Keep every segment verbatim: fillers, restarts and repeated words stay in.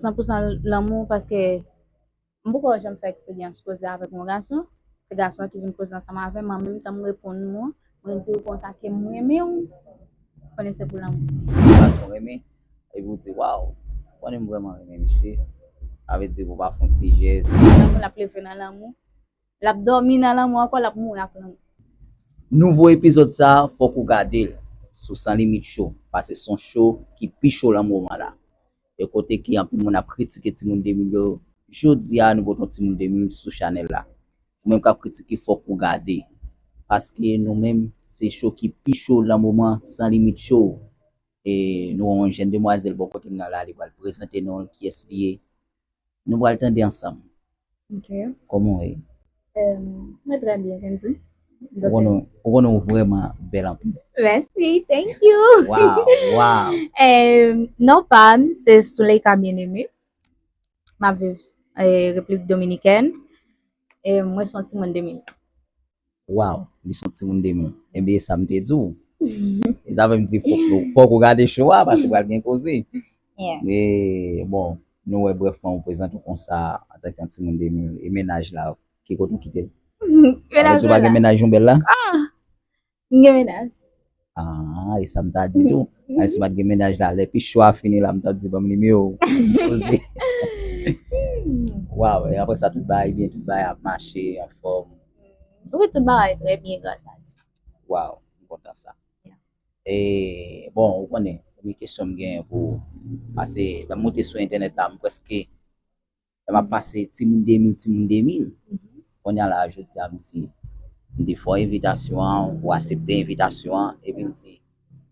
San pou san lanmou, paske m poko janm fè eksperyans koze avèk yon gason. Se gason an ki vin koze ansanm avè m, an menm tan m reponn ou, mwen di ou konsa ke m renmen w. Konnen se pou lanmou. Gason renmen, epi ou di, "Waw, konnen m vrèman renmen misye." Sa vle di ou pa fè yon ti jès. Lanmou l ap leve nan lanmou, l ap dòmi nan lanmou ankò, l ap mouri ak lanmou. Nouvo epizòd sa a, fòk ou gade l sou San Limit Show, paske se yon show ki pi cho lan moman la. E kote ke anpil moun ap kritike timoun de mil yo, jodi a nou pote yon timoun de mil sou chanèl la. Ou menm k ap kritike, fòk ou gade. Paske nou menm, se show ki pi cho lan moman, San Limit Show. E nou wè yon jèn demwazèl bò kote m nan la, li pral prezante non l, kiyès li ye. Nou pral tande ansanm. Ok. Kòman w ye? Em, mwen trè byen, Kendy. Ou konnen, ou konnen ou vrèman bèl anpil. Mèsi, thank you. Wow, wow. Em, non pa m, se Souleika Bien-Aimé. M ap viv, eh, Repiblik Dominikèn. E mwen se yon timoun de mil. Waw, li se yon timoun de mil. Ebyen, sa m te di w. E sa fè m di, fòk nou, fòk ou gade show a, paske pral gen koze. Yeah. E, bon, nou wè brèfman ou prezante w konsa antanke yon timoun de mil. E mennaj la, ki kote w kite l? Sa vle di ou pa gen mennaj nouvèl la? Ah! M gen mennaj. Ah, e sa m ta di tou. Ay, si m pa t gen mennaj la, lè pi cho a fini la, m t ap di, "Ban m nimewo w." Koze. Waw, e apre sa, tout bagay byen, tout bagay ap mache, anfòm. Wi, tout bagay trè byen, gras a Dye. Waw, m kontan sa. Yeah. E, bon, ou konnen, premye kesyon m genyen pou ou, paske lè m moute sou entènèt la, m prèske, lè m ap pase timoun de mil, timoun de mil. Mhm. Kounye a la, jodi a, m di, m di fè w envitasyon an, ou aksepte envitasyon an, epi m di,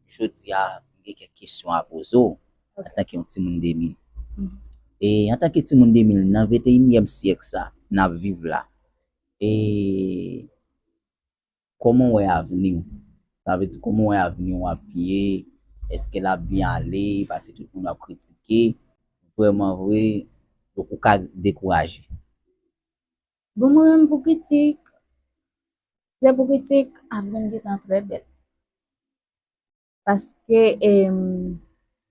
jodi a, m gen kèk kesyon a poze w, ok, antanke yon timoun de mil. Mhm. E antanke timoun de mil, nan venteyinyèm syèk sa, n ap viv la. E kòman w wè avni w? Sa vle di, kòman w wè avni w ap ye? Èske l ap byen ale? Paske tout moun ap kritike. Vrèman vre, donk ou ka dekouraje. Bon, mwen menm pou kritik, se pou kritik, avni m gentan trè bèl. Paske, em,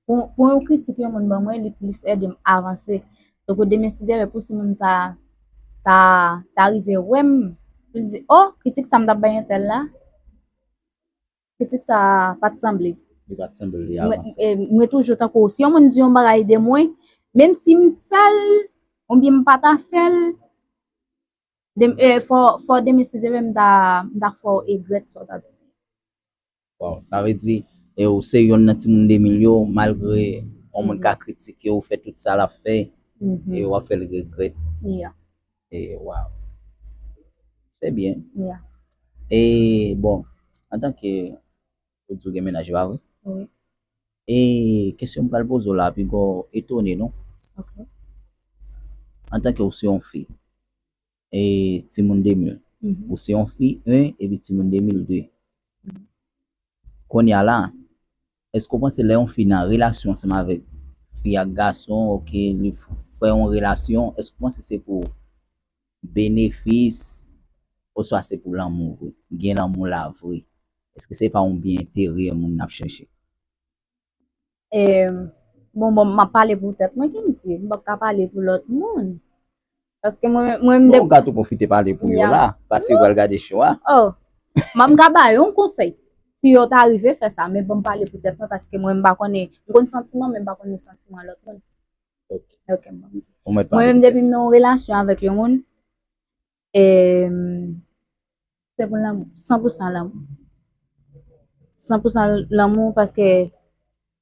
pou, pou yon kritik yon moun ban mwen, li plis ede m avanse. Donk, demen, si Dye vle, pou si moun sa ta, ta rive wè m, li di, "Oh, kritik sa m t ap bay entèl la, kritik sa pa t sanble." Li pa t sanble li avanse. Mwen, e, mwen toujou tankou, si yon moun di yon bagay de mwen, menm si m fè l, oubyen m pa ta fè l, de, e, fò, fò demen, si Dye vle, m ta, m ta fè w egrèt sa w t ap di. Waw, sa vle di, e ou se yonn nan timoun de mil yo, malgre yon moun ka kritike ou, fè tout sa l ap fè, e w ap fè l regrèt. Yeah. E, waw. Se byen. Yeah. E, bon, antanke ou di w gen mennaj, e pa vre? Wi. E kesyon m pral poze w la, piga w etone, non? Ok. Antanke ou se yon fi, e timoun de mil. Mhm. Ou se yon fi, en, epi timoun de mil, de. Mhm. Kounye a la, èske w panse lè yon fi nan relasyon ansanm avèk fi ak gason, oke, li f-, fè yon relasyon, èske w panse se pou benefis, oswa se pou lanmou vre? Gen lanmou la vre? Èske se pa yon byen enterè moun n ap chèche? E, bon, bon, m ap pale pou tèt mwen, Kendy, m p ap ka pale pou lòt moun. Paske mwen, mwen, m... Bon, ou ka tou pwofite pale pou yo la, paske yo pral gade show a. Oh, m ap ka ba yo yon konsèy. Si yo ta rive fè sa, men bon, m pale pou tèt mwen, paske mwen, m pa konnen, m konn santiman, men m pa konnen santiman lòt moun. Ok. Ok, m ap di. Ou mèt pale pou tèt ou. Mwen menm, depi m nan yon relasyon avèk yon moun, e, se pou lanmou, san pou san lanmou. San pou san lanmou, paske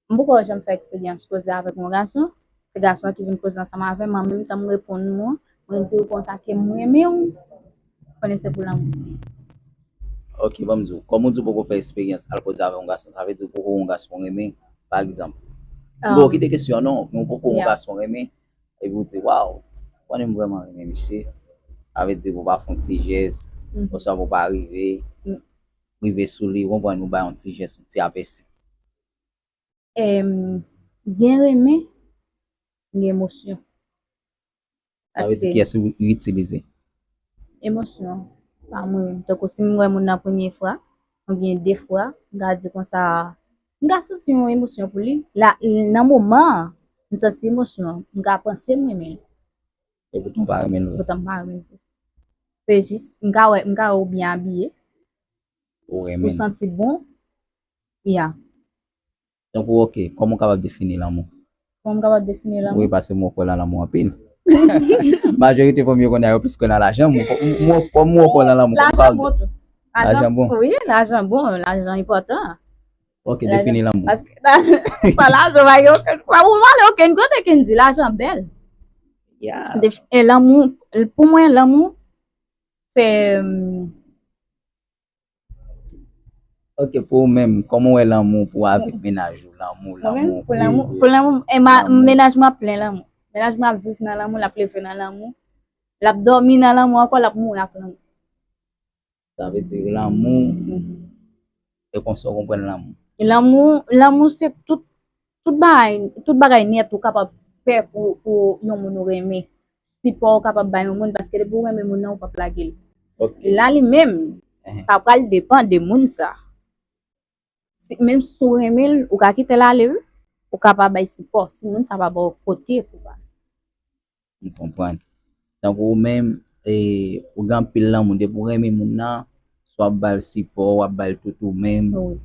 m poko janm fè eksperyans koze avèk yon gason. Se gason an ki vin koze ansanm avè m, an menm tan m reponn ou, mwen di ou konsa ke m renmen w. Konnen se pou lanmou. Ok, ban m di w, kòm ou di w poko fè eksperyans al koze avèk yon gason, sa vle di ou poko wè yon gason renmen, pa egzanp. Bon, kite kesyon an non, men ou poko wè yon gason renmen, epi ou di, "Waw, konnen m vrèman renmen misye." Sa vle di pou w pa fè yon ti jès, oswa pou w pa rive, rive sou li, ou konprann, ou bay yon ti jès, yon ti apèsi. Em, gen renmen, gen emosyon. Sa vle di kiyès ou itilize? Emosyon pa mwen menm. Tankou si m wè moun nan premye fwa, oubyen de fwa, m ka di konsa, m ka santi yon emosyon pou li. La, nan moman an, M santi emosyon an, m ka panse m renmen l. E poutan w pa renmen l vre. Poutan m pa renmen l vre. Se jis, m ka wè, m ka wè ou byen abiye, Ou ou renmen l. Santi bon. Ya. Tankou, ok, kòman w kapab defini lanmou? Kòman m kapab defini lanmou? Wi, paske mwen kwè nan lanmou anpil. Majorite fanm yo konnen yo plis kwè nan lajan. Mwen, mwen, kòman w kwè nan lanmou? Kòman w Lajan kapab bon tou. Lajan bon? Wi, lajan bon, lajan enpòtan. Ok, Lajan- defini lanmou. Paske san lajan, pa gen okenn, pa ou pale okenn kote ki di lajan bèl. Yeah. Def- e lanmou, pou mwen, lanmou, se, mm, Ok, pou ou menm, kòman w wè lanmou pou avèk mennaj ou? Lanmou, mwen menm, lanmou. pou wi, lanmou, wi. pou lanmou, e ma, Lanmou. Mennaj mwen ap plen lanmou. Mennaj mwen ap viv nan lanmou, l ap leve nan lanmou, l ap dòmi nan lanmou ankò, l ap mouri ak lanmou. Sa vle di lanmou, e konsa w konprann lanmou. Lanmou, lanmou se tout, tout bagay, tout bagay nèt ou kapab fè pou, pou yon moun ou renmen. Sipò ou kapab bay yon moun, paske depi ou renmen moun nan, ou p ap lage l. Ok. La li menm, Ehe. Sa pral depann de moun sa. Si, menm si w renmen l, ou ka kite l ale, wi. Ou ka pa bay sipò, si moun sa pa ba w kote pou pase. M konprann. Tankou ou menm, e, ou gen anpil lanmou. Depi ou renmen moun nan, swa w ap ba l sipò, w ap ba l tout ou menm. Wi.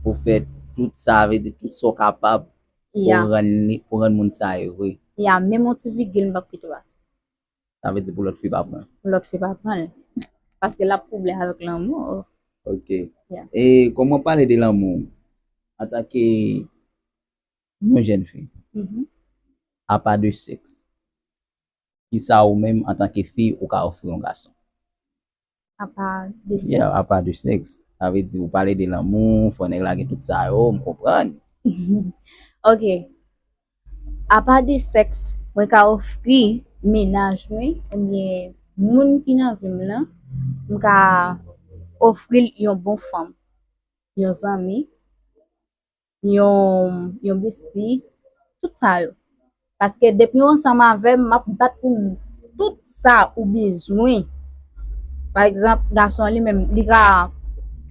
Pou fè tout sa, vle di tout sa w kapab pou Ya, rann li, pou rann moun sa ere. Ya, menm yon ti vigil m p ap kite w pase. Sa vle di pou lòt fi pa pran. Lòt fi pa pran l. Paske l ap twouble avèk lanmou. Ok. Ya. E kòman pale de lanmou antanke yon jèn fi, Mhm. apa de sèks, kisa ou menm antanke fi ou ka ofri yon gason? Apa de Yeah, sèks. Apa de sèks. Sa vle di ou pale de lanmou, fò nèg la gen tout sa yo, m konprann. Ok. Apa de sèks, mwen ka ofri mennaj mwen, oubyen moun ki nan vi m lan, m ka ofri l yon bon fanm, yon zanmi, yon, yon besti, tout sa yo. Paske depi w ansanm avè m, m ap bat pou m tout sa ou bezwen. Pa egzanp, gason an li menm, li ka,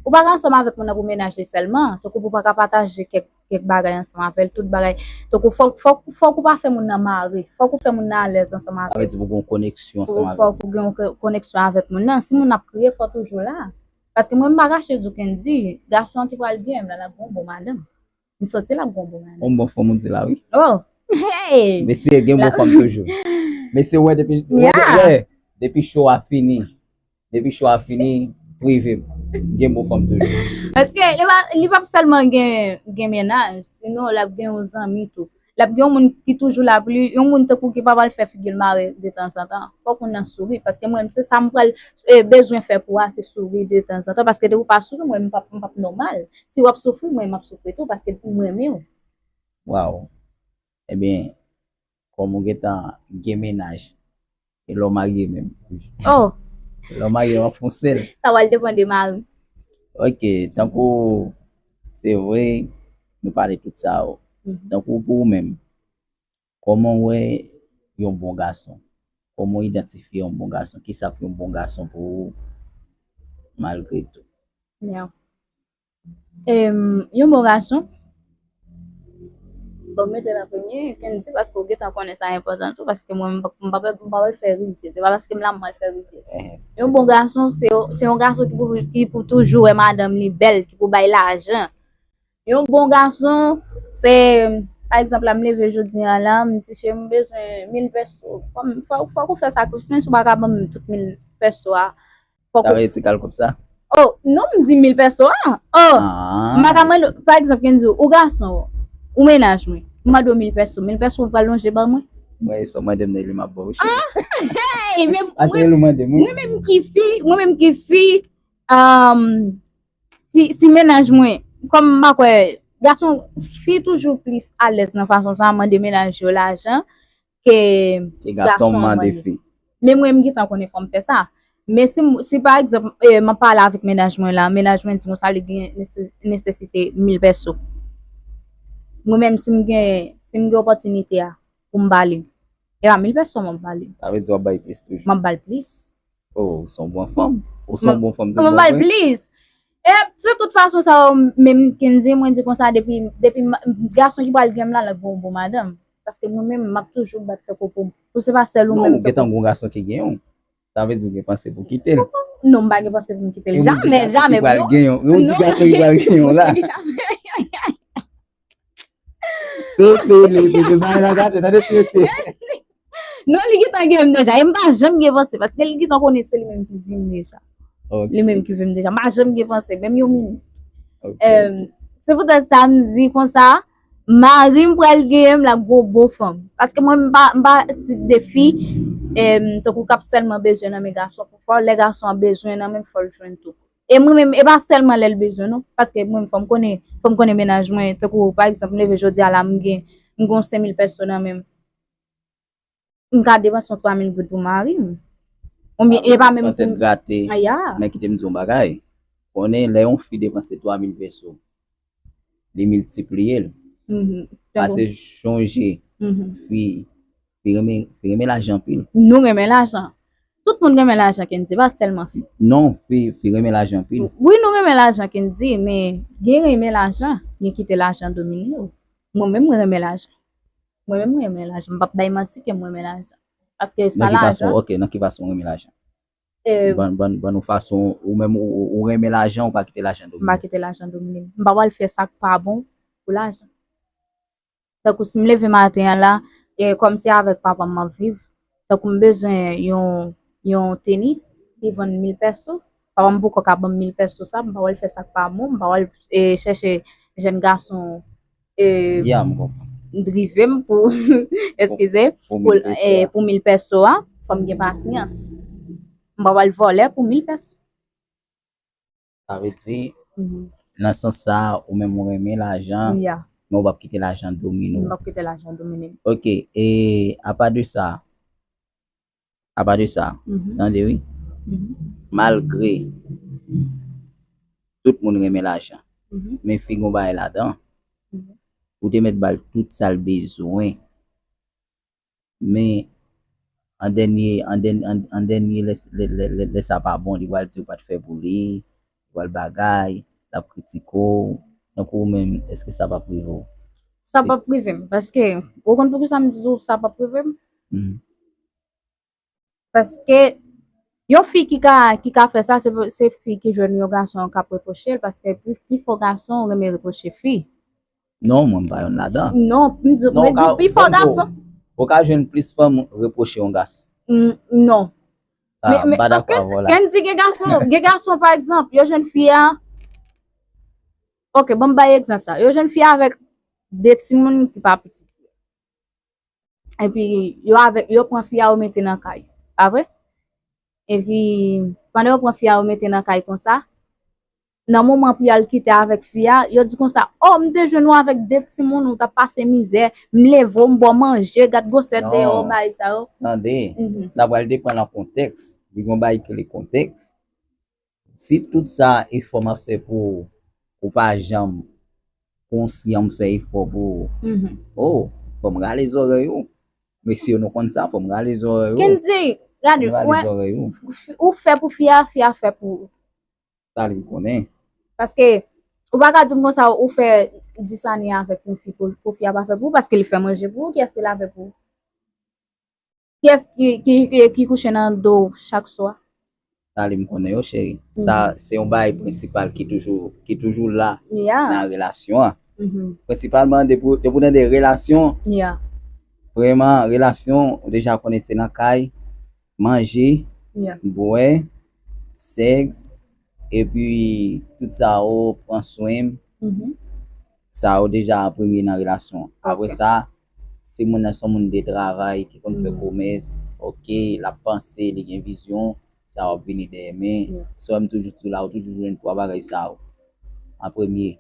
ou pa ka ansanm avèk moun nan pou mennaj li sèlman, tankou pou pa ka pataje kèk, kèk bagay ansanm avè l, tout bagay. Tankou fò, fò, fòk ou pa fè moun nan mare, fòk ou fè moun nan alèz ansanm Sa avè vle l. di pou gen yon koneksyon ansanm avè l. Fòk ou gen yon ko- koneksyon avèk moun nan. Si moun nan ap kriye, fò toujou la. Paske mwen, m pa rache di w, Kendy, gason an ki pral gen m la, l ap gen yon bon madanm. M santi l ap gen yon bon madanm. Yon bon fanm ou di la, wi. Oh! Hey! Mesye, gen bon fanm toujou. Mesye, wè, depi, Yeah. wè, depi show a fini, depi show a fini, prive m. Gen bon fanm toujou. Paske li pa, li p ap sèlman gen, gen mennaj, sinon l ap gen yon zanmi tou. L ap gen yon moun ki toujou la pou li, yon moun tankou ki pa pral fè figi l mare detanzantan. Fòk moun nan souri, paske mwen, se sa m pral, e, bezwen fè pou a, se souri detanzantan, paske depi w pa souri, mwen, m p ap, m p ap nòmal. Si w ap soufri, mwen, m ap soufri tou, paske m renmen w. Waw. Ebyen, kòm ou gentan gen mennaj, e lè w marye menm. Oh, Lè w marye, w ap fon sèl. Sa pral depann de mari. Ok, tankou, se vre, nou pale tout sa yo. Mhm. Tankou pou ou menm, kòman w wè yon bon gason? Kòman w idantifye yon bon gason? Kisa k yon bon gason pou ou, malgre tou? Yeah. Em, yon bon gason. Bon, m mete l an premye, Kendy, paske w gentan konnen sa enpòtan tou, paske mwen, m p ap, m p ap, m p ap fè rizyèz. Se pa paske m la, m pral fè rizyèz. Ehe. Yon bon gason, se, se yon gason ki pou, ki pou toujou wè madanm li bèl, ki pou bay lajan. Yon bon gason, se, pa egzanp, la, m leve jodi a la, m di, cheri, m bezwen mil pèso. Fò m, fò, fòk ou fè sakrifis, menm si w pa ka ban m tout mil pèso a. Fòk Sa ou vle di kal kòb sa? Oh, non, m di mil pèso a. Oh, Ah, m pa ka mande, pa egzanp, Kendy, ou gason, ou mennaj mwen, m mande w mil pèso, mil pèso ou pral lonje ban mwen. Mwen, e sa w mande m nan li m ap ba w, cheri. Hey, men A, se mwen, li w mande m, wi. Mwen menm ki fi, mwen menm ki fi, um, si, si mennaj mwen, kòm m pa kwè, gason, fi toujou plis alèz nan fason sa, mande mennaj yo lajan, ke Ke gason mande fi. Men mwen, m gentan konnen fò m fè sa. Men si, m- si pa egzanp, e, m ap pale avèk mennaj mwen la, mennaj mwen di konsa li gen nese- nesesite mil pèso. Mwen menm, si m gen, si m gen opòtinite a pou m ba li, e pa mil pèso m ap ba li. Sa vle di w ap bay plis toujou. M ap ba l plis. Oh, ou se yon bon fanm. Ou se yon bon fanm tout M ap bon ba l vre. Plis. E se tout fason sa yo, menm Kendy, mwen di konsa, depi, depi ma- gason ki pral gen m la, l ap gen yon bon madanm. Paske mwen menm, m ap toujou bat tankou pou, pou se pa sèl ou menm. Non, ou gentan gon gason ki gen yon. Sa vle di ou gen panse pou kite l. Non, m pa gen panse pou m kite l. Jamè, jamè. Pou gen yon, yon ti gason ki pral gen yon la. Pepe, pepe, pepe, bay la gate, tande ti mesye. Non, li gentan gen m deja. E m pa janm gen panse, paske li gentan konnen se li menm ki vi m deja. Li menm ki vi m deja. M pa janm gen panse, menm yon minit. Se poutèt sa m di konsa, mari m pral genyen m la gwo bo fanm. Paske mwen, m pa, m pa tip de fi, tankou k ap sèlman bezwen nan men gason. Pou fò lè gason an bezwen nan men m, fò l jwenn tou. E mwen menm, e pa sèlman lè l bezwen non. Paske mwen, fò m konnen, fò m konnen mennaj mwen. Tankou, pa egzanp, m leve jodi a la, m gen, m gen yon senk mil pèso nan men m. M ka depanse yon twa mil goud pou mari m. Oubyen, e pa menm pou. San tèt grate, men kite m di yon bagay. Konnen lè yon fi depanse twa mil pèso, li miltipliye l. Pase chonje, fi, fi renmen, fi renmen lajan anpil. Nou renmen lajan. Tout moun renmen lajan, Kendy, pa sèlman fi. Non, fi, fi renmen lajan anpil. Wi, nou renmen lajan, Kendy, men gen renmen lajan, gen kite lajan domine w. Mwen menm, mwen renmen lajan. Mwen menm, mwen renmen lajan. M p ap bay manti ke mwen renmen lajan. Paske san lajan. Ok, nan ki fason w renmen lajan? Ban, ban, ban nou fason, ou menm, ou, ou renmen lajan, ou pa kite lajan domine w. M pa kite lajan domine m. M pa pral fè sa k pa bon pou lajan. Tankou si m leve maten an la, e kòm se avèk papa m m ap viv, tankou m bezwen yon, yon tenis ki vann mil pèso, papa m poko ka ban m mil pèso sa, m pa pral fè sa k pa bon, m pa pral e, chèche jèn gason e, drive m pou, eskize, pou, e, pou mil pèso a, fò m gen pasyans. M pa pral vòlè pou mil pèso. Sa vle di, nan sans sa, ou menm ou renmen lajan, men ou p ap kite lajan domine w. M p ap kite lajan domine m. Ok, e apa de sa, apa de sa, tande wi, malgre tout moun renmen lajan, men fi gon bagay ladan, ou te mèt ba l tout sa l bezwen. Men an dènye, an dènye, an, an dènye lè, lè, lè, lè, lè sa pa bon, li pral di ou pa t fè pou li, li pral bagay, l ap kritike w. Tankou ou menm, èske sa p ap rive w? Sa p ap rive m, paske ou konn poukisa m di w sa p ap rive m? Paske yon fi ki ka, ki ka fè sa, se, se fi ki jwenn yon gason k ap repwoche l, paske pi, pifò gason renmen repwoche fi. Non, mwen m pa yonn ladan. Non, m di, mwen di pifò gason. Ou ka jwenn plis fanm repwoche yon gason. Non. M pa dakò avè w la. Kendy, gen gason, gen gason, pa egzanp, yo jwenn fi a. Ok, ban m bay egzanp sa. Yo jwenn fi a avèk de timoun ki pa pitit. Epi, yo avèk, yo pran fi a, yo mete nan kay. Pa vre? Epi, pandan yo pran fi a, yo mete nan kay konsa, nan moman pou y al kite avèk fi a, yo di konsa, o, m te jwenn ou avèk de timoun, ou t ap pase mizè, m leve w, m ba w manje, gad gwosè deyò, bagay sa yo. Tande, sa pral depann nan kontèks. Li gen yon bagay ki rele kontèks. Si tout sa efò m ap fè pou ou, ou pa janm konsyan m fè efò pou ou, o, fò m rale zòrèy ou. Mesye yo, nou konn sa, fò m rale zòrèy ou. Kendy, gade, ou fè pou fi a, fi a fè pou ou. Sa li konnen. Paske ou pa ka di m konsa ou fè dis ane avèk yon fi pou, pou fi a pa fè pou ou, paske li fè manje pou ou, kiyès ki lave pou ou? Kiyès ki, ki, ki, ki kouche nan do w chak swa? Sa li m konnen yo, cheri. Sa, se yon bagay prensipal ki toujou, ki toujou la nan relasyon an. Prensipalman, depi, depi w tande relasyon, vrèman, relasyon, ou deja konnen se nan kay, manje, bwè, sèks, epi tout sa yo, pran swen m. Sa yo deja an premye nan relasyon an. Apre sa, si moun nan se yon moun de travay ki konn fè komès, ok, l ap panse, li gen vizyon, sa yo ap vini dèyè. Men, sa m toujou di w la, ou toujou jwenn twa bagay sa yo an premye.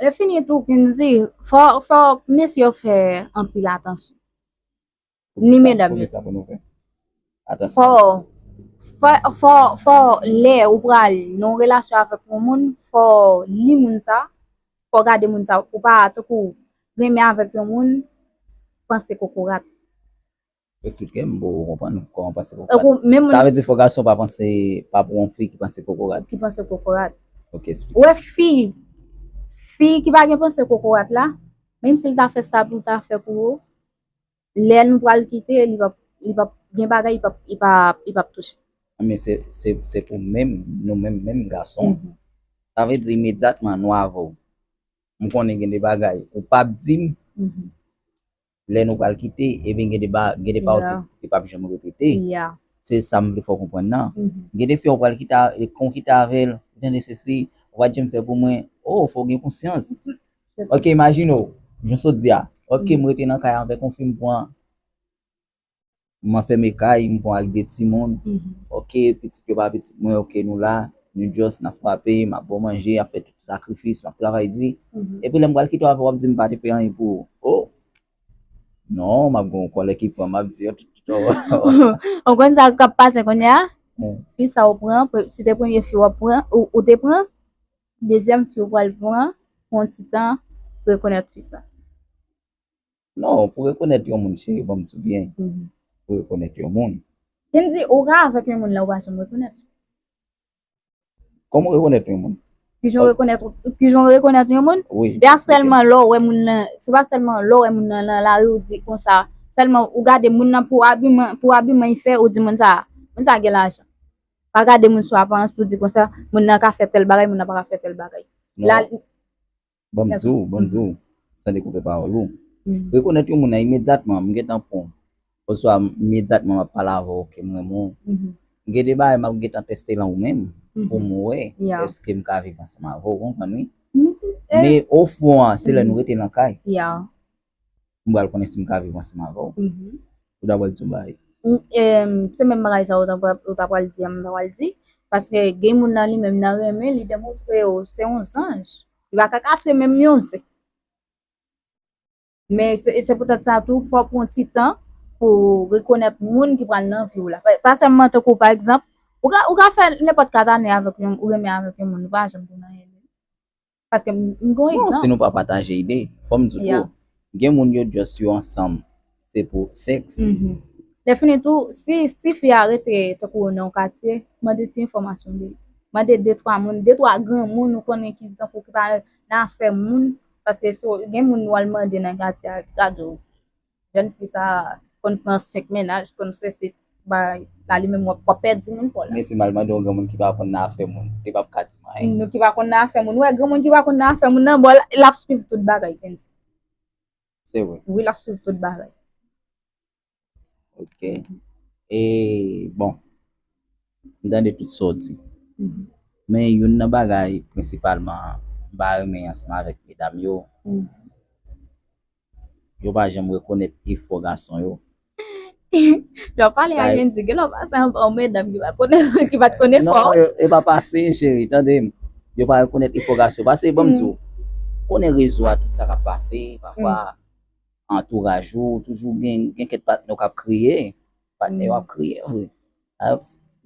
Lè fini tou, Kendy, fò, fò mesye yo fè anpil atansyon. Ni medam yo. Fò, fò, fò, fò lè ou pral nan yon relasyon avèk yon moun, fò li moun sa, fò gade moun sa, ou pa tankou renmen avèk yon moun, panse kokorat. Eksplike m pou ou konprann kòman panse kokorat. Sa vle di fò gason pa panse, pa pran yon fi ki panse kokorat. Ki panse kokorat. Ok, eksplike. Ou wè fi, fi ki pa gen panse kokorat la, menm si l ta fè sa pou l ta fè pou ou, Lè nou pral kite, li p ap, li p ap gen bagay, li p ap, li p ap, li p ap touche. Men se, se, se pou menm, nou menm, menm gason. Sa vle di imedyatman nou avè w, m konnen gen de bagay ou p ap di m, lè nou pral kite, ebyen gen de ba, gen de pawòl ki, ki p ap janm repete. Se sa m vle fè w konprann nan. Gen de fi ou pral kite, kon kite avè l, ou tande sesi, ou pa t janm fè pou mwen. Oh, fò w gen konsyans. Ok, imajine w, jan w sot di a. Ok, m rete nan kay avèk yon fi, m pran, m anfème kay, m pran ak de timoun. Ok, pitit yo pa pitit mwen, ok, nou la, nou just, n ap frape, m ap ba w manje, ap fè tout sakrifis, m ap travay di. Epi lè m pral kite w avè w, w ap di m pa te fè anyen pou ou. Oh! Non, m ap gen yon kòlè ki pran m, m ap di yo tout, tout. Ou konn sa k ap pase kounye a? Fi sa ou pran, si te premye fi w ap pran, ou, ou te pran, dezyèm fi ou pral pran, pran ti tan rekonèt fi sa. Non, pou rekonèt yon moun, cheri, ban m di w byen. Pou rekonèt yon moun. Vin di, ou ka avèk yon moun la ou pa janm rekonèt. Kòman w rekonèt yon moun? Kijan w rekonèt, kijan w rekonèt yon moun? Wi. Se pa sèlman lè w wè moun nan, se pa sèlman lè w wè moun nan nan lari ou di konsa. Sèlman ou gade moun nan pou abiman, pou abiman li fè, ou di moun sa, moun sa gen lajan. Pa gade moun sou aparans pou di konsa, moun nan ka fè tèl bagay, moun nan pa ka fè tèl bagay. Non. Ban m di w, ban m di w, san dekoupe pawòl ou. Rekonèt yon moun nan imedyatman, m gentan pran w. Oswa imedyatman m ap pale avè w, ke m renmen w. M gen de bagay m ap gentan teste lan ou menm, pou m wè, èske m ka viv ansanm avè w, ou konprann wi? Men ofon an, se lè nou rete nan kay. M pral konnen si m ka viv ansanm avè w. Ou ta pral di yon bagay. Se menm bagay sa ou ta pral di a, m ta pral di. Paske gen moun nan li menm nan renmen, li demontre w se yon zanj. Li pa ka kase menm yon ze. Men se, se poutèt sa tou, fò w pran ti tan pou rekonèt moun ki pral nan vi w la. Pa, pa sèlman tankou, pa egzanp, ou ka, ou ka fè nenpòt kat ane avèk yon, ou renmen avèk yon moun, ou pa janm konn anyen de li. Paske m, m gen yon egzanp. Non, si nou pa pataje ide, fò m di w tou, gen moun yo just yo ansanm, se pou sèks. Lè fini tou, si, si fi a rete tankou nan yon katye, mande ti enfòmasyon de li. Mande de twa moun, de twa granmoun ou konnen ki tankou ki pa nan afè moun, paske si w, gen moun w al mande nan katye a, gade w. Jèn fi sa a konn pran senk mennaj, konn sèse bagay la, li menm w ap, w ap pèdi moun pa w la. Men si m al mande yon granmoun ki pa konn nan afè moun, li p ap ka di m anyen. Nou ki pa konn nan afè moun, ou wè granmoun ki pa konn nan afè moun nan, bon, l ap swiv tout bagay, Kendy. Se vre. Wi, l ap swiv tout bagay. Ok. E, bon, m tande tout sa w di. Men youn nan bagay prensipalman m pa renmen ansanm avèk medam yo, yo pa janm rekonèt efò gason yo. Lè w pale a Kendy, gen lè w pase anba yon medam ki pa t konn, ki pa t konn efò. Non, e pa pase, cheri, tande m. Yo pa rekonèt efò gason yo. Pase, ban m di w, konnen rezo a, tout sa k ap pase, pafwa, antouraj ou, toujou gen, gen kèk patnè w k ap kriye. Patnè yo ap kriye vre.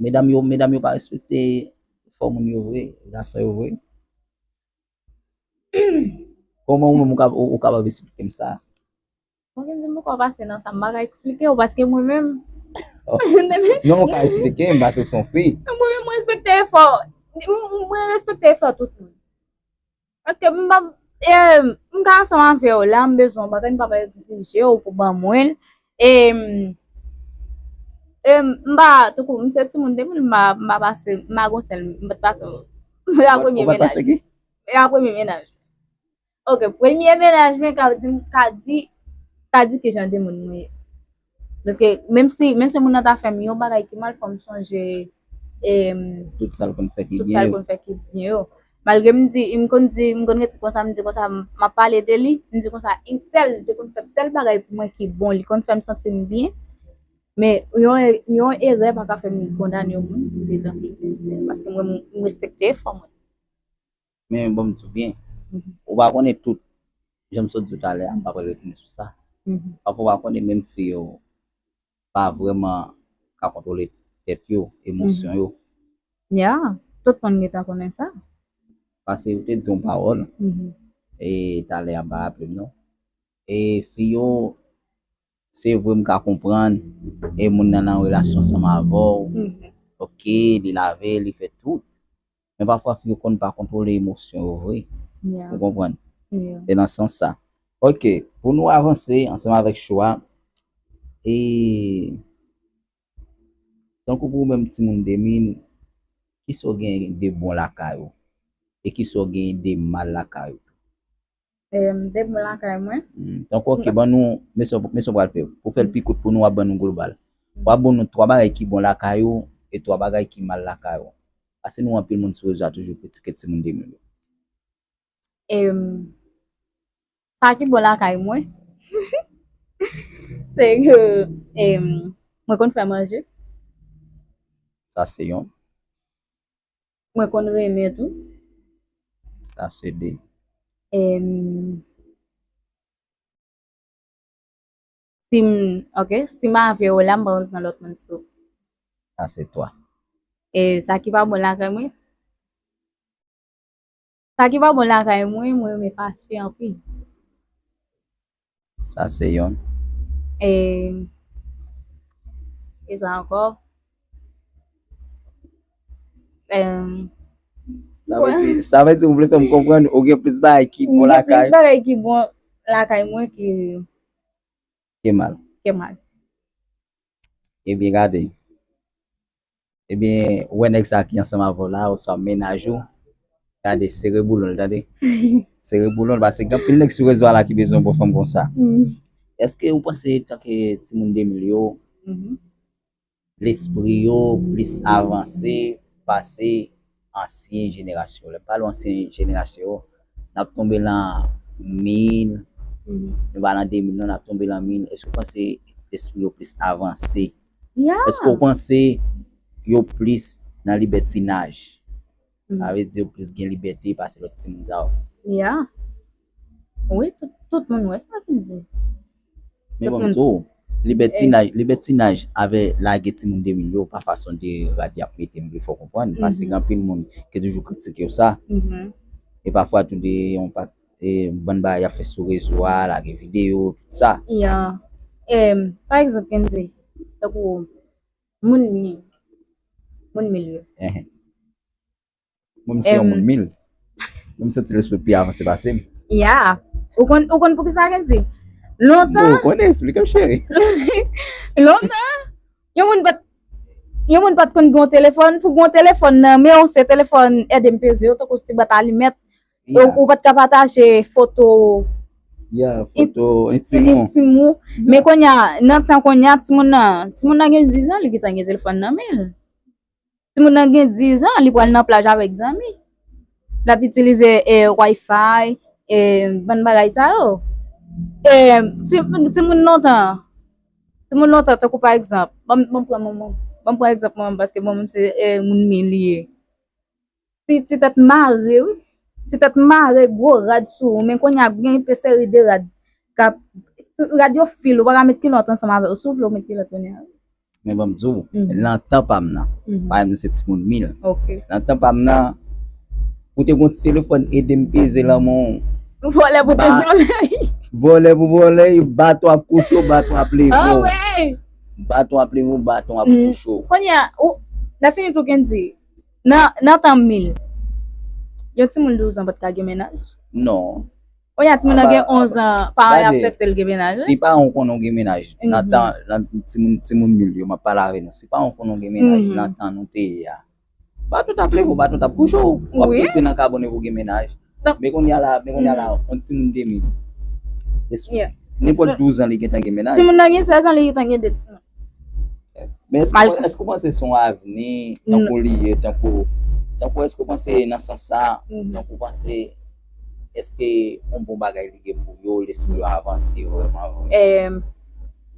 Medam yo, medam yo pa respekte fò moun yo vre, gason yo vre. Kòman ou menm ou kapab esplike m sa? Mwen menm m poko pase nan sa, m pa ka eksplike w paske mwen menm. Non, ou ka eksplike m paske w se yon fi. Mwen menm mwen respekte efò. Mwen respekte efò tout moun. Paske m pa, e, m ka ansanm avè w la, m bezwen yon bagay, m pa egzije w pou ban mwen l. E, e m pa, tankou, m se timoun depi m pa, m pa pase, m pa gon sèl, m pa t pase, m pa premye mennaj. E a premye mennaj. Ok, premye mennaj mwen ka di, ka di, ka di ki jan de moun mwen ye. Paske menm si, menm si moun nan ta fè m yon bagay ki mal, fò m sonje, em, tout sa l konn fè ki byen yo. Malgre m di, m konn di, m konn rete konsa, m di konsa, m ap pale de li, m di konsa, entèl te konn fè tèl bagay pou mwen ki bon, li konn fè m santi m byen. Men yon, yon erè pa ka fè m kondane yon moun ki te tankou l te, paske mwen, m respekte efò mwen. Men bon, m di w byen, ou pa konnen tout, jan m sot di w talè a, m pa pral retounen sou sa. Pafwa ou pa konnen menm fi yo pa vrèman ka kontwole tèt yo, emosyon yo. Ya, tout moun gentan konnen sa. Pase ou te di yon pawòl, e talè a m pa raple m non. E fi yo, se vre m ka konprann, e moun nan nan yon relasyon ansanm avè w, ok, li lave, li fè tout. Men pafwa fi yo konn pa kontwole emosyon yo vre. Ou konprann? Se nan sans sa. Ok, pou nou avanse ansanm avèk cho a, E tankou pou ou menm timoun de mil, kisa w gen de bon lakay ou? E kisa w gen de mal lakay ou? Em, de bon lakay mwen. Hmm, tankou, ok, ban nou, men sa men sa w pral fè. Pou fè l pi kout pou nou, w ap ban nou global. W ap ban nou twa bagay ki bon lakay ou e twa bagay ki mal lakay ou. Paske nou anpil moun sou rezo a toujou kritike timoun de mil yo. Em, sa ki bon lakay mwen, se ke em, mwen konn fè manje. Sa se yon. Mwen konn renmen tou. Sa se de. Em, si m, ok, si m avè w la, m pa konn pran lòt moun sou. Sa se twa. E sa ki pa bon lakay mwen? Sa ki pa bon lakay mwen, mwen renmen fache anpil. Sa se yonn. E, e sa ankò. Em, Sa vle di, sa vle di ou vle fè m konprann ou gen plis bagay ki bon lakay. Gen plis bagay ki bon lakay mwen ke, ke mal. Ke mal. Ebyen gade. Ebyen, ou wè nèg sa ki ansanm avè w la, oswa mennaj ou, gade, sere boulon l, tande. Sere boulon l, paske gen anpil nèg sou rezo a la ki bezwen yon bon fanm konsa. Èske ou panse, tanke timoun de mil yo, lespri yo plis avanse pase ansyen jenerasyon yo? Lè m pale ansyen jenerasyon yo, n ap tonbe lan mil, nou pa lan de mil non, n ap tonbe lan mil. Èske ou panse lespri yo plis avanse? Èske ou panse yo plis nan libètinaj? Sa vle di yo plis gen libète pase lòt timoun sa yo. Ya. Wi, tout, tout moun wè sa vin di. Men bon, m di w, libètinaj, libètinaj avè lage timoun de mil yo pa fason de rad y ap mete m vle fè w konprann. Paske gen anpil moun ki toujou kritike w sa. E pafwa tou de yon pa e, bann bagay y ap fè sou rezo a, lage videyo, tout sa. Ya. Em, pa egzanp, Kendy, tankou moun mil, moun mil yo. Mwen, m se yon moun mil. Mwen, m santi lespri pi avanse pase m. Ya. Ou konn, ou konn poukisa Kendy? Lontan. Ou konnen, esplike m, cheri. Lontan, yon moun pa t, yon moun pa t konn gen yon telefòn. Pou gen yon telefòn nan men w, se telefòn ede m peze yo, tankou se ti bwat alimèt. Ou, ou pa t ka pataje foto. Ya, foto entim ou. Entim ou. Men kounye a, nan tan kounye a, timoun nan, timoun nan gen diz an, li gentan gen telefòn nan men l. Timoun nan gen diz an, li pral nan plaj avèk zanmi. L ap itilize e, Wi-Fi, e, bann bagay sa yo. E, ti, timoun lontan, timoun lontan, tankou pa egzanp, ban m, ban m pran manman, ban m pran egzanp manman m, paske manman m se e, moun men li ye. Ti, ti tèt mare, wi. Ti tèt mare, gwo rad sou ou. Men kounye a, gen pe seri de rad. K ap, rad yo fil, ou pa ka met kilòt ansanm avè yo. Si w vle, w met kilòt kounye a. Men ban m di w, nan tan pa m nan, pa m se timoun mil. Nan tan pa m nan, ou te gon ti telefòn ede m peze lanmò. Vòlè pou te vòlè. Vòlè pou vòlè, baton ap kouche w, baton ap leve w. Baton ap leve w, baton ap kouche w. Kounye a, ou, lè fini tou Kendy, nan, nan tan mil, yon timoun douz an pa t ka gen mennaj? Non. Kounye a timoun nan gen onz an, paran yo aksepte l gen mennaj wi. Si paran w konnen w gen mennaj nan tan, nan timoun, timoun mil yo, m ap pale avè nou, si paran w konnen w gen mennaj nan tan nou te ye a, baton t ap leve w, baton t ap kouche w, w ap pese nan kabòn epi w gen mennaj. Men kounye a la, men kounye a la, yon timoun de mil, nenpòt douz an li gentan gen mennaj. Timoun nan gen sèz an, li gentan gen de timoun. Men èske, èske w panse se yon avni tankou li ye, tankou, tankou èske w panse nan sans sa, tankou w panse, èske yon bon bagay li ye pou yo, lespri yo avanse vrèman vre?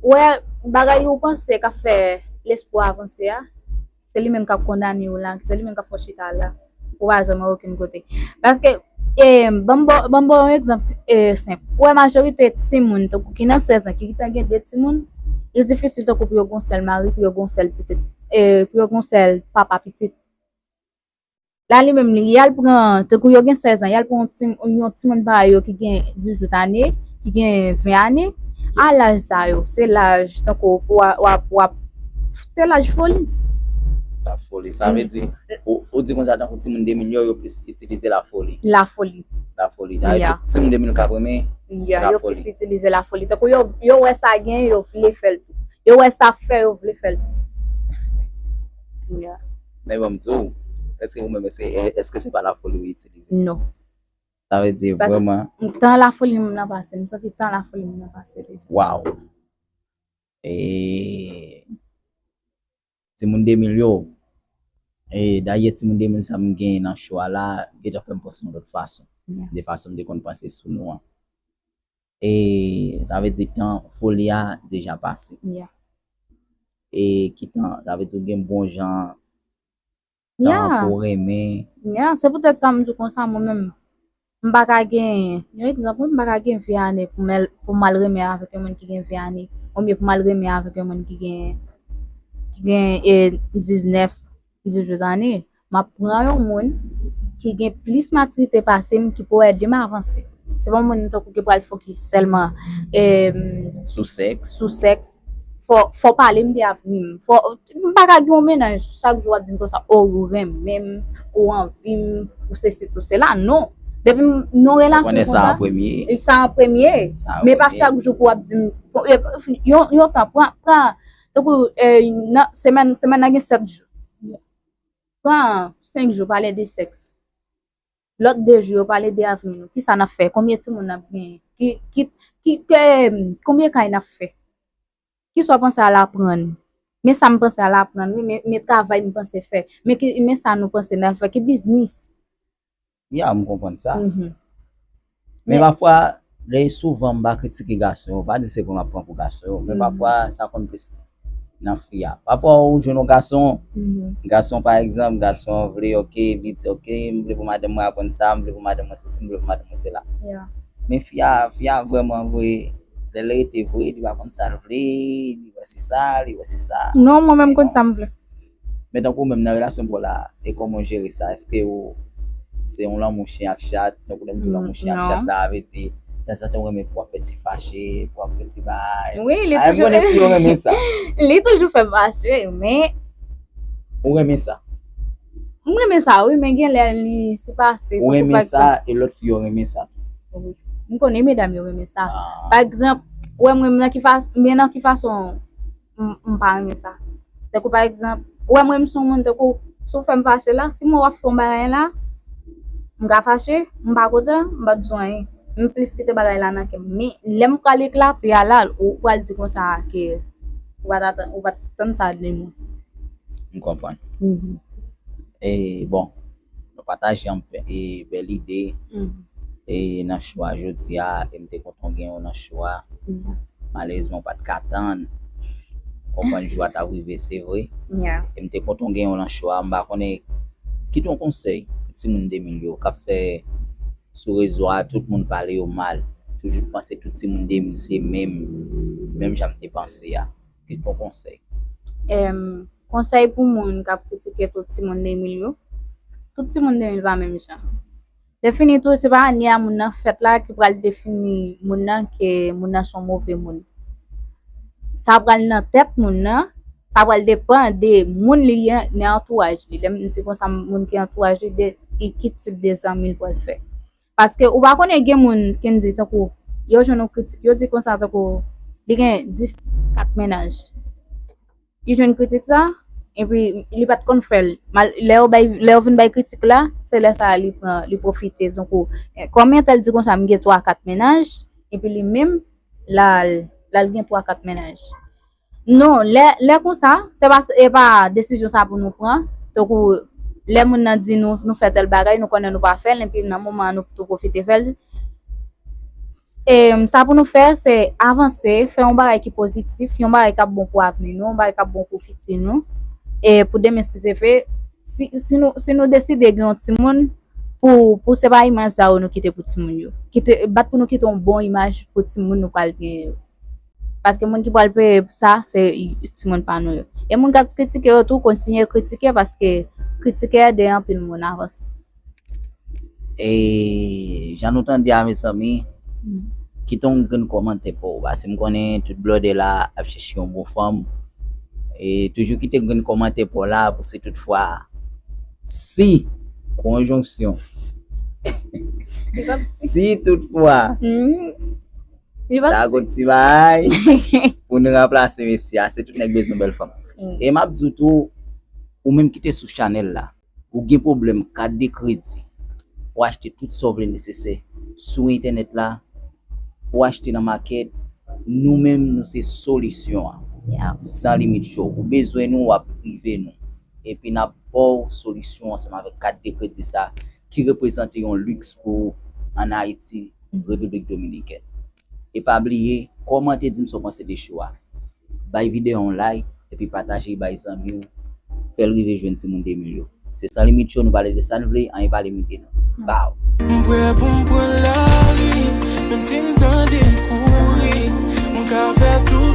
Ou wè, bagay ou panse k ap fè lespri w avanse a, se li menm k ap kondane w la, se li menm k ap fè w chita la. Ou pa janm wè okenn kote. Paske, e, ban m ba w, ban m ba w yon egzanp e, senp. Ou wè majorite timoun, tankou ki nan sèz an, ki gentan gen de timoun, li difisil tankou pou yo gen yon sèl mari, pou yo gen yon sèl pitit, e, pou yo gen yon sèl papa pitit. La li menm li, y al pran, tankou yo gen sèz an, y al pran yon ti, yon timoun parèy yo ki gen dizuit ane, ki gen ven ane, a laj sa yo, se laj, tankou, w ap, w ap, w ap, se laj foli. Laj foli, sa vle di, ou, ou di konsa tankou timoun de mil yo, yo plis itilize lafoli. Lafoli. Lafoli. Sa vle di, timoun de mil k ap renmen lafoli. Yo plis itilize lafoli. Tankou yo, yo wè sa gen, yo vle fè l tou. Yo wè sa fè, yo vle fè l. Yeah. Men bon, m di w, èske ou menm, èske, èske se pa lafoli ou itilize? Non. Sa vle di, vrèman, tan lafoli moun nan pase, m santi tan lafoli moun nan pase deja. Waw. E, timoun de mil yo, e dayè timoun de mil sa m gen nan show a la, gentan fè m panse yon lòt fason. Yeah. De fason m te konn panse sou nou an. E sa vle di tan foli a deja pase. Yeah. E ki tan, sa vle di ou gen bon jan tan pou renmen. Yeah, se poutèt sa m di w konsa, mwen menm, m pa ka gen, yon egzanp, m pa ka gen ven ane pou m al, pou m al renmen avèk yon moun ki gen ven ane, oubyen pou m al renmen avèk yon moun ki gen, ki gen, e, diznèf, dizuit ane. M ap pran yon moun ki gen plis matirite pase m, ki pou ede m avanse. Se pa yon moun tankou ki pral fokis sèlman, e, sou sèks. Sou sèks. Fò, fò pale m de avni m. Fò, m pa ka gen yon mennaj, chak jou w ap di m konsa, o, ou renmen m, ou anvi m, ou sesi, ou sela. Non. Depi m nan yon relasyon konsa, e sa an premye. Men pa chak jou pou w ap di m, e, yon, yon tan, pran, pran, tankou, e, nan semèn, semèn nan gen sèt jou. Pran senk jou, pale de sèks. Lòt de jou yo, pale de avni nou. Kisa n ap fè? Konbyen timoun n ap genyen? Ki, ki, ki, ke, konbyen kay n ap fè? Kisa w panse al aprann? Men sa m panse al aprann, wi, men, men travay m panse fè. Men ki, men sa nou panse n al fè? Ki biznis? Ya, m konprann sa. Mhm. Men pafwa, lè souvan m pa kritike gason yo, pa di se pou m ap pran pou gason yo, men pafwa sa konn plis nan fi a. Pafwa ou jwenn yon gason, gason pa egzanp, gason an vle, oke, li di, oke, m vle pou madanm mwen aprann sa, m vle pou madanm mwen sesi, m vle pou madanm mwen sela. Men fi a, fi a vrèman vre, lè l rete vre, li pa konn sa l vle, li wè se sa, li wè se sa. Non, mwen menm konn sa m vle. Men tankou ou menm nan relasyon pa w la, e kòman w jere sa? Èske ou se yon lanmou chen ak chat? Tankou lè m di lanmou chen ak chat la, vle di, tanzantan ou renmen pou w ap fè ti fache, pou w ap fè ti bagay. Wi, li toujou. M konnen fi yo renmen sa. Li toujou fè m fache, men. Ou renmen sa? M renmen sa, wi, men gen lè li sipase. Ou renmen sa, e lòt fi yo renmen sa. Wi. M konnen medam yo renmen sa. Pa egzanp, ou wè m renmen nan ki fason, men nan ki fason m, m pa renmen sa. Tankou pa egzanp, ou wè mwen m se yon moun tankou, si w fè m fache la, si m wè w ap fè yon bagay la, m ka fache, m pa kontan, m p ap di w anyen. M plis kite bagay la nan kè m. Men lè m pral eklate a la, ou pral di konsa ke ou pa t atann, ou pa t tann sa de mwen. M konprann. Mhm. E bon, nou pataje yon bè-, e bèl ide. Mhm. E nan show a jodi a, e m te kontan w gen w nan show a. Mhm. Malerezman, w pa t ka tann. Konprann jou a t ap rive, se vre. Yeah. E m te kontan w gen w nan show a. M pa konnen, kite yon konsèy pou timoun de mil yo k ap fè sou rezo a, tout moun pale yo mal. Toujou panse tout timoun de mil se menm, menm jan m te panse a. Kite yon konsèy. Em, konsèy pou moun k ap kritike tout timoun de mil yo. Tout timoun de mil pa menm jan. Defini tou, se pa ane a moun nan fèt la ki pral defini moun nan ke moun nan se yon move moun. Sa pral nan tèt moun nan, sa pral depann de moun li ye, nan antouraj li. Lè m di konsa, moun ki antouraj li, de, e ki tip de zanmi l pral fè. Paske ou pa konnen gen moun, Kendy, tankou, yo jwenn yon kritik, yo di konsa, tankou, li gen dis, kat mennaj. Li jwenn kritik sa, epi li pa t konn fè l. Mal-, lè yo bay, lè yo vin bay kritik la, se lè sa a li pran, li pwofite. Tankou, eh, kòm entèl di konsa, m gen twa, kat mennaj, epi li menm, l al, l al gen twa, kat mennaj. Non, lè, lè konsa, se pa, e pa desizyon sa pou nou pran. Tankou, lè moun nan di nou, nou fè tèl bagay, nou konnen nou pa fè l, epi nan moman an nou tou pwofite fè l. E, sa pou nou fè, se avanse, fè yon bagay ki pozitif, yon bagay k ap bon pou avni nou, yon bagay k ap bon pou fiti nou. E pou demen, si Dye vle, si, si nou, si nou deside gen yon timoun, pou, pou se pa imaj sa yo nou kite pou timoun yo. Kite, bat pou nou kite yon bon imaj pou timoun nou pral genyen yo. Paske moun ki pral peye sa, se timoun pa nou yo. E moun k ap kritike yo tou, kontinye kritike, paske kritike ede anpil moun avanse. E jan nou tande a, mezanmi, kite yon grenn kòmantè pa w, paske m konnen tout blòdè la ap chèche yon bon fanm. E toujou kite yon grenn kòmantè pa w la, pou si toutfwa, si, konjonksyon, si toutfwa, Li pa Ta gon ti bay pou nou ranplase mesye a. Se tout nèg bezwen bèl fanm. Mm. E m ap di w tou, ou menm ki te sou chanèl la, ou gen pwoblèm kat de kredi, ou achte tout sa w vle nesesè sou entènèt la, ou achte nan makèt, nou menm nou se solisyon an. Yeah. San Limit Show. Ou bezwen nou, w ap rive nou. Epi n ap ba w solisyon ansanm avèk kat de kredi sa ki reprezante yon liks pou ou ann Ayiti, Repiblik Dominikèn. E pa bliye, kòmante, di m sa w panse de show a. Bay videyo a yon like, epi pataje bay zanmi w. Fè l rive jwenn timoun de mil yo. Se San Limit Show, nou pale de sa n vle, anyen pa limite nou. Baw. M prè pou m pran lari, menm si m tande kouri. M ka fè tout